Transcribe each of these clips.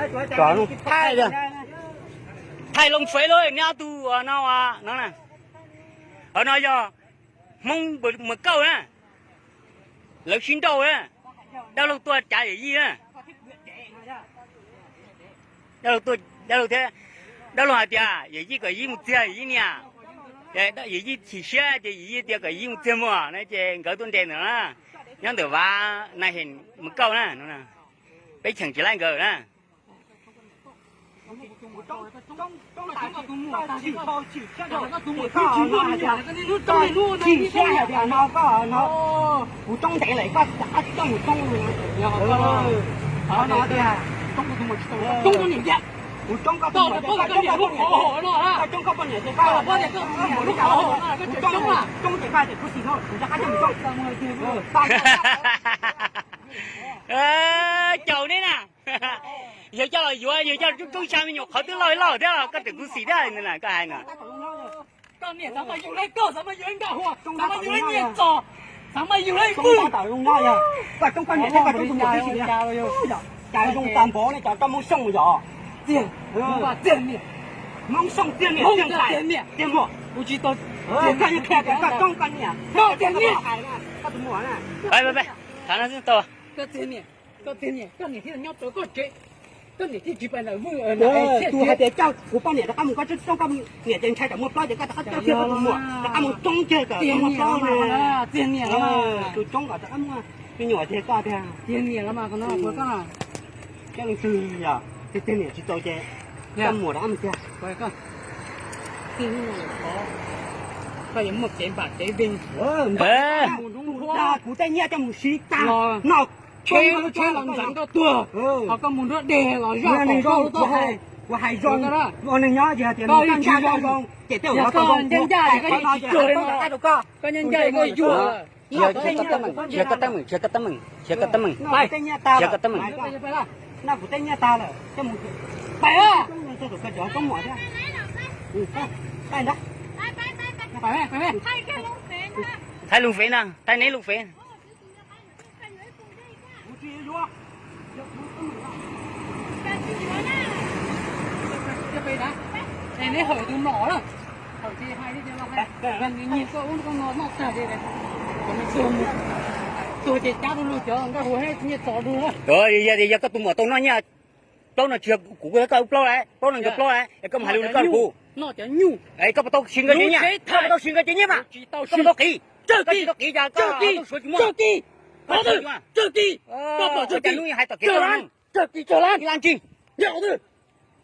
Thaij, thaij loo fev lawm neb ob tug no, no na. Hov no yog Hmoob Mws Kauj na, lawv sib nrauj na, dab laug tuaj cav yawm yij na. Dab laug thiab, dab laug hais tias yawm yij kom yij mus txiag yawm yij niam, yawm yij chim siab ces yawm yij tias kom yij mus txiag muam na ces nkawd tuaj nres ntawm no na, nyob ntawm Vav Nais Hem Mws Kauj na, peb cheem tsis laij nkawd na. Kuv coob ntev lawm koj rov qab tsis coj mus coob li. Kuv coob koj tus muam, koj coob koj poj niam, koj coob ces koj tias kuv xis no kuv rov qab coj mus coob. Caum neb na. Yawg coj los yuav, yawg coj los coob coob xya me nyuam qhov twb loj loj thiab koj tseem kuv xis thiab koj hais no. Koj niam xav mas yug li koj, xav mas yug li Nkaj Huas, xav mas yug li Nyiaj Txos, xav mas yug li Vwj. Koj coob koj niam thiab koj coob tus muam tib si. Cas zoo tas npaum li cov koj Hmoob Xyooj yom. Txiag, Hmoob Xyooj txiag niam txiag ntxhais txiag muam. Kuv tsis tau, koj yeej qhia tias koj coob koj niam, koj tus muam na. Peb, peb, peb, thav no xwb tau. Koj txiag niam, koj txiag niam, koj niam thiaj nyob rau koj tsev, koj niam thiaj tsis pais ntawm Vwj. Tus hais tias coj kuv poj niam rov qab mus koj coob, koj niam ces ntshai tsam muaj plaub ces koj rov qab coj kiag koj tus muam rov qab mus coob kiag kom muaj plaub na. Txiag niam, tus coob kom rov qab muaj me nyuam ces koj tiag. Txiag niam los mas, koj leej twg yog txiag niam tsis tau ces coj muam rov qab mus tiag. Koj yuav muaj kev npam kev vij. Kuv tej nyiaj coj mus siv tag no. Tsheb los ntxeev koj tuag, ho koj mus nruab dej los zoj neeg zoo, kuv hais zoo, ua neeg nyob ces hais tias koj ncaj zoo, ces tej zaum koj ncaj ncaj, koj ncaj ncaj koj yuag. Nrhiav koj teeb meem, nrhiav koj teeb meem, nrhiav koj teeb meem, nrhiav koj teeb meem. Noj kuv tej nyiaj tag lawm, coj mus pais, coj tus koj cov koob muam thiab. Thaij lub fev na, thaij neb lub fev. Neb hawm tus nom na, hawm ces hais li tias los hais, nyiag koj ub koj no noj tag li, tuag ces cab du lug cov Nkaj Huas thiab Nyiaj Txos du. Yog koj tus muam tau noj nyiaj, plaub no tsis yog kuv thiab koj ub plaub lawm, plaub no nkawd plaub lawm es koj mus hais lus li koj kuv. Noj cov nyuj, koj puas tau siv nkawd cov nyiaj, koj puas tau siv nkawd cov nyiaj mas, koj puas tau qiv, koj tsis tau qiv cas koj tau suav tsis muaj. Koj tsis tau, koj pom tsis tau, koj pom tsis tau, ib lab ntsig, qhov twg,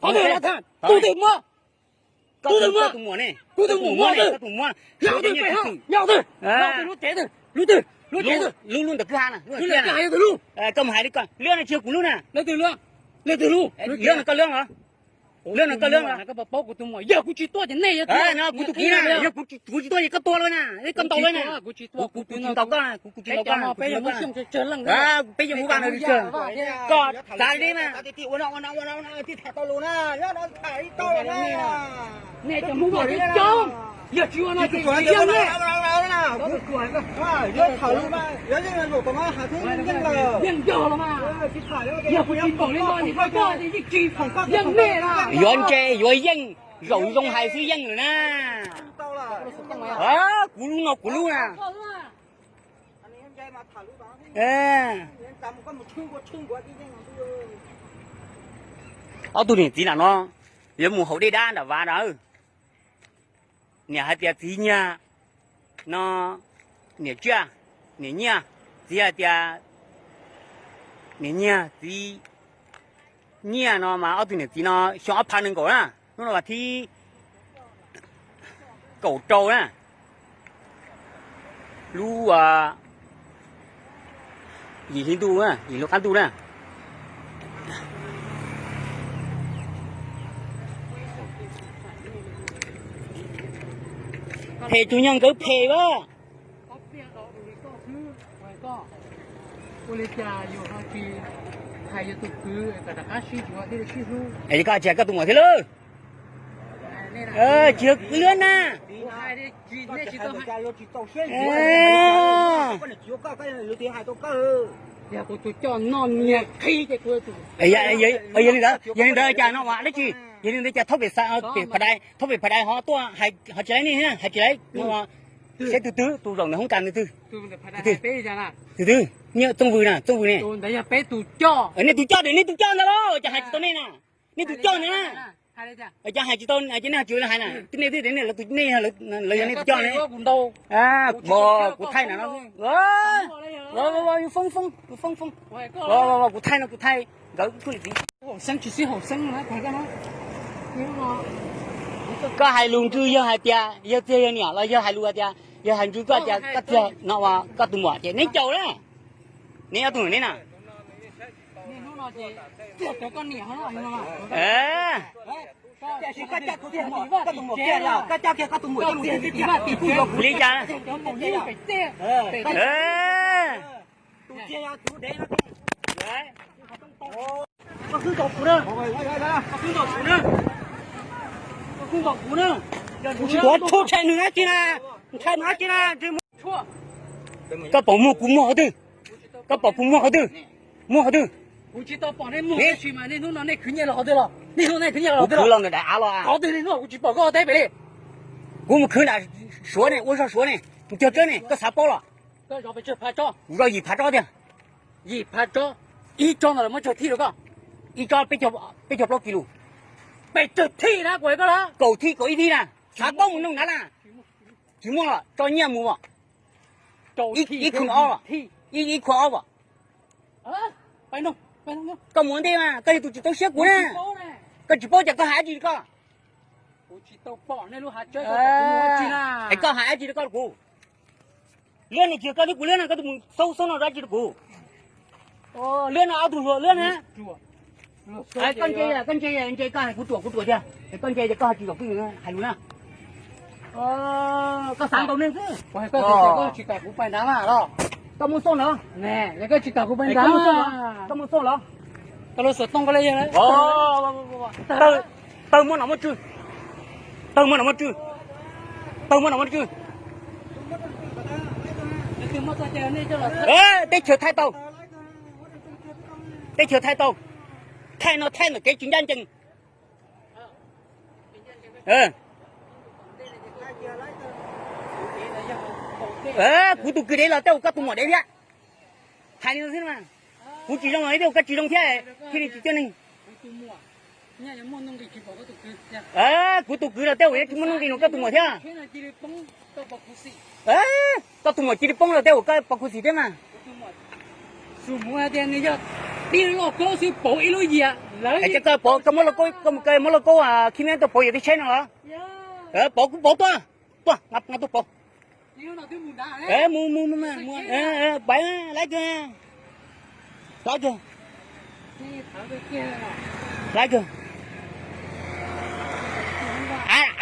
qhov twg, tus twg muab, tus twg muab, tus twg muab, tus twg muab, tus twg muab, lub cev twg, lub twg, lub cev twg, lub lub ntawm kwj ha na, lub ntawm kwj ha yog tus lub, koj mus hais li koj, lub no tsis yog kuv lub na, lub twg lub, lub twg lub, lub no koj lub los, lub no koj lub los, koj puas paub kuv tus muam, yog kuv tsis tuaj ces nej yuav tuaj, kuv tus kheej na, yog kuv tsis tuaj ces koj tuag lawm na, koj ntaus lawm na, kuv tsis ntaus koj, kuv tsis ntaus koj, peb yeej ua vaj na, koj txav li mas. Nej cov Hmoob Vaj coob, yog tsis ua no ces yeej, yeej yog los mas, yog kuv tsis ntaus li no ces koj yeej tsis yeej nej na. Yuav ntse yuav yeej, zaum zoo hais xwb yeej lawm na. Kuv lub no kuv lub na. Ob tug niam txiv nram no yuav mus haus dej dab nram Vav na. Niam hais tias txiv nyiag no, niam tsiaj, niam nyiaj, txiv hais tias niam nyiag, txiv nyiaj no mas ob tug niam txiv no xyoo ob phav nees nkaum na, hnub no vas thib kaum rau na, lub yim hli ntuj, yim lub qab ntuj na. Phem tug nyuag nkawd phem a. Ua li cas yus ho tsis hais yus tus kwv kom rov qab sib yuav thiaj li sib hlub? Es koj tsis hais koj tus muam thiab lawm? Tsis yog kuv lub na. Yog li ntawd, yog li ntawd cas no ua dab tsi? Yog li ntawd cas thaub pem, pem Phav Dais, thaub pem Phav Dais ho tuaj hais tsis laib nej, hais tsis laib no. Seb tus twg, tus zaum ntawm hoob kas ntawd twg? Tus twg? Nyiaj Txooj Vws na, Txooj Vws ne. Nej tus coj, nej tus coj ntawd los cas hais tsis tau nej na? Nej tus coj ntawd na. Cas hais tsis tau, ces nej hais tsis hais na, nej twb tias nej, lawv yog nej tus coj ne. Kuv thaij na no, foob foob, kuv thaij no kuv thaij nkawd kuj li txiv. Koj hais lus ntswg yog hais tias yog txiag yog niam los yog hais lus hais tias, yog hais ntswg koj tias koj txiag no koj tus muam ces neb caum na. Neb ob tug ne na. Li cas? Kuv tsis tuav tshaj nws dab tsi na, ntshai nws dab tsi na. Koj pom muag kuv muag qhov twg? Koj pom kuv muag qhov twg? Muag qhov twg? Kuv khwv los ntawm daim av los. Kuv mus khwv nram Suav ne, ua zog Suav ne, mus cog tsawb ne, koj xav paub los? Kuv zog yim phav tsob tiag. Yim phav tsob, ib tsob ntawd muab tsawg thij rau koj? Ib tsob peb caug plaub kis lus. Pes tsawg thij na, kuv hais koj los? Kaum thij, kaum ib thij na. Xav paub mus noog nrad na. Tsis muaj los tso nyiaj mus os. Ib khw ob, ib khw ob os. Koj mus ua ntej mas koj yog tus tsis txaus siab kuv na. Koj tsis paub cas koj hais dab tsi rau koj? Es koj hais dab tsi rau koj rau kuv? Liab no tsis yog koj thiab kuv liab no, koj twb mus xaub xaub no dab tsi rau kuv? Liab no ob tug hluas liab na. Koj ntse, koj ntse, ntse koj hais kuv ruam kuv ruam tiag, koj ntse ces koj hais tsis zaum twj ywm hais lus na. Koj xav ntaus neeg xwb. Koj mus xauj ntawd, koj mus xauj los. Tawg muab no muab tswj, tawg muab no muab tswj, tawg muab no muab tswj. Teb chaws thaij tau, teb chaws thaij tau, thaij no thaij ntawm kev tsis ncaj ncees. Kuv tus kwv dev los tej zaum koj tus muam dev thiab. Hais li no xwb mas, kuv tsis zoo los tej zaum koj tsis zoo thiab, thiaj li tsis coj neeg. Kuv tus kwv los tej zaum yuav tsis muaj nuj nqis nrog koj tus muam thiab. Koj tus muam cia li poob los tej zaum koj pov khuv xim thiab mas. Koj muab lauj kaub, koj mus kaw muab lauj kaub khib neb tuaj pauv yawm teb tsheb no los. Pauv kuv pauv tuaj, tuaj nqa tuaj pauv. Mus mus mus, pais laiv kawg, laiv kawg, laiv kawg.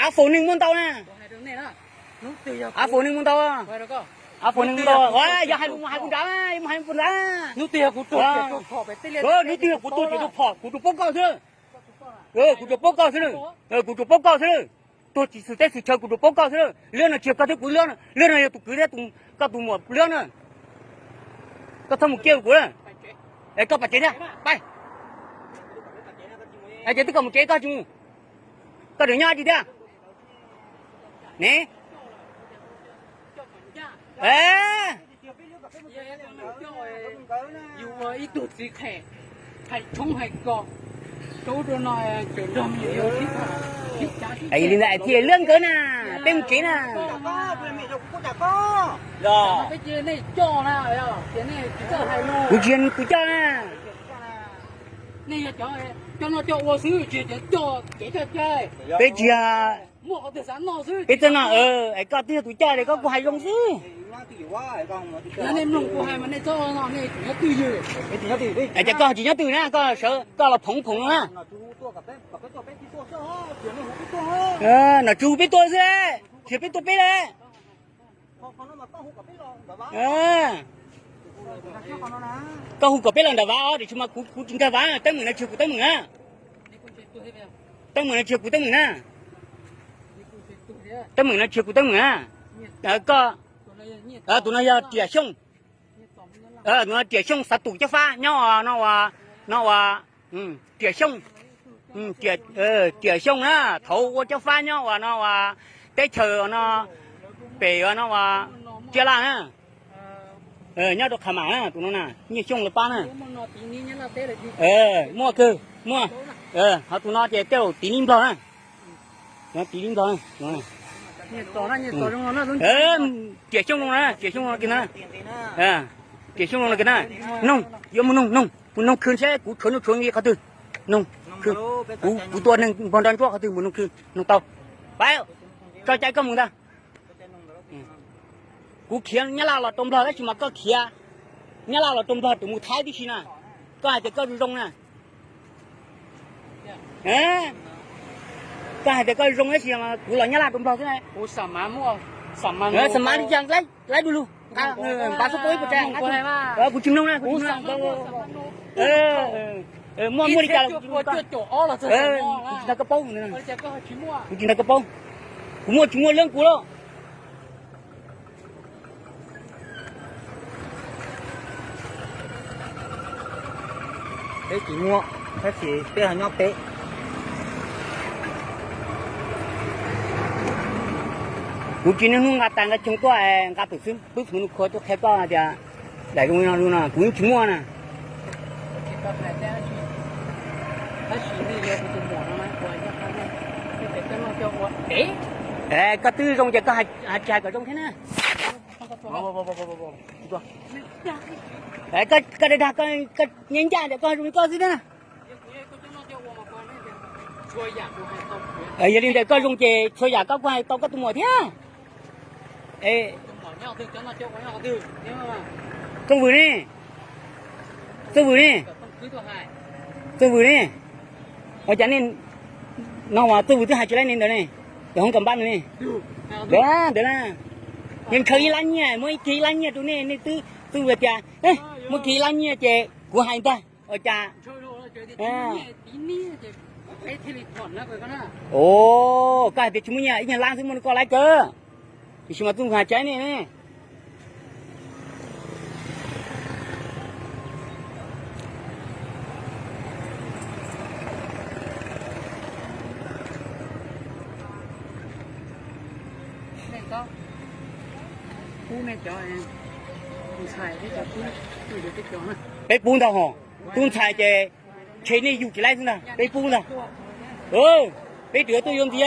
Av faus neeg muaj ntau na. Av faus neeg muaj ntau. Av faus neeg muaj ntau. Yog hais lus mus hais puag nrad, mus hais puag nrad. Hnub twg yog kuv tuag ces rau phom, kuv tsuas paub koj xwb. Kuv tsuas paub koj xwb na. Kuv tsuas paub koj xwb na. Tuag tsis xwm teb xwm chaw kuv tsuas paub koj xwb na. Liab no tsis yog koj thiab kuv liab, liab no yog tus kwv thiab koj tus muam liab na. Koj txhob mus kiag kuv na. Es koj pam tsev thiab, pais. Ces twb kom mus tsev koj tsis mus. Koj tseem nyob dab tsi thiab? Ne. Li ntawd thiaj liab nkawd na, peb mus tsev na. Kuv tsis yog tus coj na. Peb tsis yog, peb txawj no, es koj twb yog tus coj es koj kuj hais zoo xwb. Ces koj tsis nyob twg na, koj sawv koj los phoov phoov no na. Nom tswv hu peb tuaj xwb, tsis yog peb tuaj peb lawm. Koj hu kom peb los nram Vav os, tiam sis mas kuv, kuv tsis nkag Vav, teeb meem no tsis yog kuv teeb meem na. Teeb meem no tsis yog kuv teeb meem na. Teeb meem no tsis yog kuv teeb meem na. Koj, tus no yog Riam Xyooj. Riam Xyooj Xav Tus Cob Fab nyob no, no ua Riam Xyooj, Riam Xyooj na, thaum ua Cob Fab nyob ua no ua teb chaws no, pem ua no ua Tsiab Laj na, nyob rau Qhas Mam na, tus no na, Nyiaj Xyooj lawv pab na. Muaj kawg, muaj, ho tus no ces tej zaum tiv nib nplog na, tiv nib nplog. Riam Xyooj no na, Riam Xyooj no kiag na, Riam Xyooj no kiag na, noog, yuav mus noog, noog, mus noog khw seb kuv tshuav nuj tshuav nqi qhov twg, noog, kuv tua neeg npog nrog ntsuab qhov twg mus noog khw, noog tau, pab, tso cai koj mus ntag. Kuv khiav Nyab Laj los rau Nplog tab sis mas koj khiav Nyab Laj los rau Nplog tseem mus Thaib tib si na. Koj hais tias koj zoo na. Koj hais tias koj zoo tab sis kuv los Nyab Laj rau Nplog xwb na. Xa mav li cas laib du lug, nqa npav xub pab ib puas tsav, kuv tsis mloog na, kuv tsis mloog. Muaj muaj li cas los kuv tsis nrog koj paub, kuv tsis nrog koj paub. Kuv muaj tsis muaj leej kuv lawm. Peb tsis muaj, tab sis peb ho nyob peb. Kuv tsis niaj hnub nqa tas nqa coog tuaj, nqa pem xwb pwb txhuv nus khua tuaj qhia koj tias daim zoo li no li no kuv yeej tsis muaj na. Koj twb zoo ces koj tsis hais kom zoo thiab na. Koj dag dag, koj nyob ncaj ntawm koj zoo li koj xwb thiab na. Yog li ntawd koj zoo ces txhua yam koj kuj hais tau koj tus muam thiab. Txooj Vwm ne, Txooj Vwm ne, Txooj Vwm ne, ua cas nej no as Txooj Vwm twb hais tsis laib ne ntawd ne, hoob kas npab ntawd ne. Ntawd, ntawd na, yog ntshaw ib lab nyiaj, muab ib kiag ib lab nyiaj rau nej, nej twb Txooj Vwm tias muab kiag ib lab nyiaj ces kuv hais ntag. Ua cas koj hais tias tsis muaj nyiaj, ib nyuag lab xwb muaj rau koj lab kawg, tiam sis mas Txooj Vwm hais tsis laib ne. Peb pub ntag hos, tub ntxhais ces ntshe nej yug tsis laib xwb ntag, peb pub ntag. Peb tseem yuav tuaj yuav ntxiv.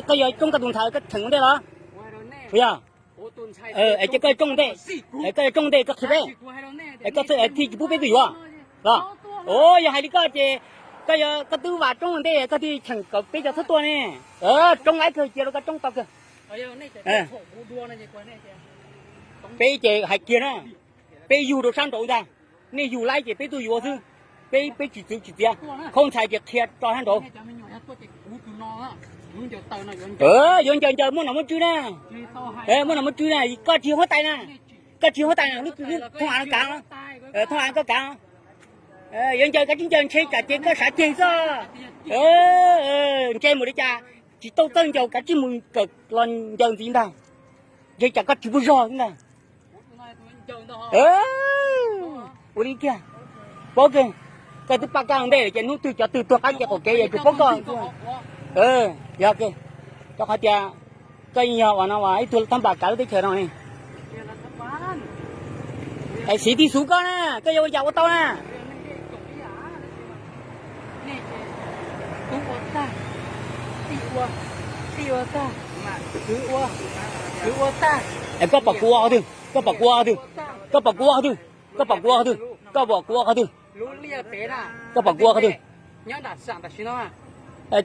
Koj yog tsoob koj tus ntxhais koj tseem ua ntej los? Puas yog? Es ces koj tsoob ntej, koj tsoob ntej koj qhia peb, koj thiaj tsis pub peb tuaj yuav los? Yog hais li koj ces koj yog koj twb vam tsoob ntej koj thiaj cheem kom peb cov txhob tuaj ne. Tsoob laib kawg cia rau koj tsoob tau kawg. Peb ces hais kiag na, peb yug rau sab nraud ntag, nej yug laib ces peb tuaj yuav xwb, peb peb tsis txwv tsis txiav, khaub ntxhais ces qhia tso sab nraud. Yuav ncaws ncaws muaj nom muaj tswv na, muaj nom muaj tswv na, koj tsis yog huab tais na, koj tsis yog huab tais na, thoob av koj kav, thoob av koj kav. Yuav ncaws kav tsij ncaws ntshe tsam ces koj sav ceg xwb. Ntshe mus li cas tsis tau txawj ncaws kav tsij mus kawm los ncaws ntxiv ntag, ntshe tsam koj tsis muaj zog xwb ntag. Ua li kiag, paub kawg, koj twb pab koj ua ntej lawm ces hnub twg cov twg tuag qab kev qaum kev yuav tsum paub koj. Yog kawg, rau qhov tias koj yeej yog uas no uas ib tug thab npas kav lub teb chaws no ne. Es siv tij xuv koj na, koj yuav ua cas ua tau na. Es koj pom kuv ua qhov twg, koj pom kuv ua qhov twg, koj pom kuv ua qhov twg, koj pom kuv ua qhov twg, koj pom kuv ua qhov twg, koj pom kuv ua qhov twg,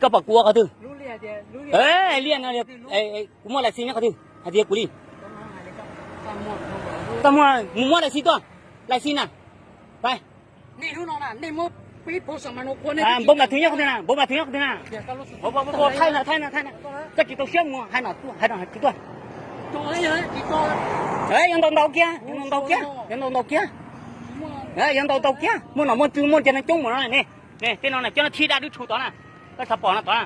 koj pom kuv ua qhov twg. Liaj no, kuv muaj lais xij nyob qhov twg hais tias kuv li. Txaj muag, mus muab lais xij tuaj, lais xij na. Npauv nkas twg nyob qhov twg na, npauv nkas twg nyob qhov twg na. Thaij na, thaij na, thaij na. Koj tsis tau siab mus hais no, hais no tsis tuaj. Yuav ntaus ntaus kiag, yuav ntaus ntaus kiag, yuav ntaus ntaus kiag, yuav ntaus ntaus kiag, muaj nom muaj tswv muaj cov neeg coob mus no ne. Tej no na cov no thib dab dub tshuv tod na, koj xav pom no tod na.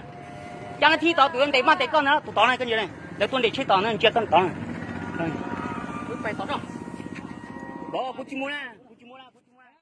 Cov no thib tod tus ntes maj ntes koj ntawd tus tod na, koj ntsia, lawv tuaj ntes tsheb tod na, ntsia koj tod na. Pais tom no. Kuv tsis mus na.